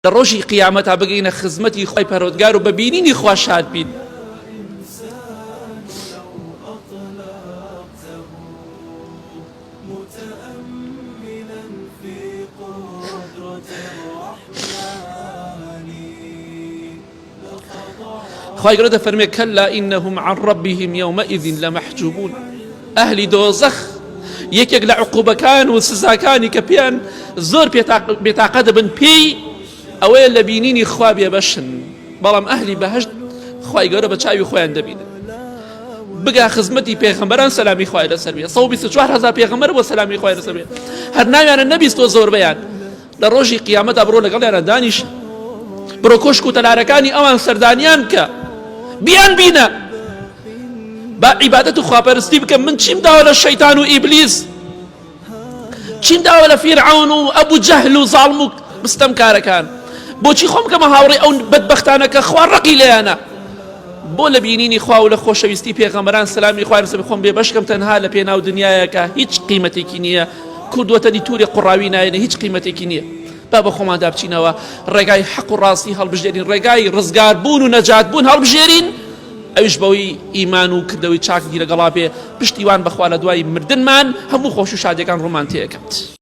لە ڕۆژی قیامەتا بگەینە خزمەتی خوای پەروەردگار و بە بینینی خوا شاد بین. خوای گەورە دەفەرمێ کەلا ئینهم عن ربهم یومئذ لمحجوبون ئەهلی دۆزەخ یەکێک لە عقوبەکان و سزاکانی کە پێیان زۆر بێتاقە دەبن پێی ئەوەیە لە بینینی خوا بێبەشن بەڵام ئەهلی بەهشت خوای گەورە بە چاوی خۆیان دەبینن بگا خزمەتی پێغەمبەران سەلامی خوای لەسەر بێ 124 هزار پێغەمبەر بۆ سەلامی خوای لەسەر بێ هەر ناویانە نەبیستوە زۆربەیان لە ڕۆژی قیامەتا بڕۆ لەگەڵیانا دانیشە، بڕۆ کۆشک و تەلارەکانی ئەوان سەردانیان بکە، بیان بینە، با عیبادەت و خواپەرستی بکەم، من چیم داوە لە شەیتان و ئیبلیس، چیم داوە لە فیرعەون و ئەبو جەهل و زاڵم و ستەمکارەکان، بۆچی خۆم بکەمە هاوڕێی ئەو بەدبەختانە کە خوا ڕقی لێیانە؟ بۆ لە بینینی خوا و لە خۆشەویستی پێغەمبەران سەلامی خوای لەسەر خۆم بێبەش کەم تەنها لە پێناو دنیایەکە هیچ قیمەتێکی نییە کورد وەتەنی تورێ قوڕاوی نایەنێ هیچ قیمەتێکی نییە با بە خۆماندا بچینەوە ڕێگای حەق و ڕاستی هەڵبژێرین ڕێگای ڕزگار بوون و نەجات بوون هەڵبژێرین ئەویش بەوەی ئیمان و کردەوەی چاک لەگەڵا بێ پشتیوان بەخوا لە دوای مردنمان هەموو خۆش و شادیەکان ڕوومان تێکات.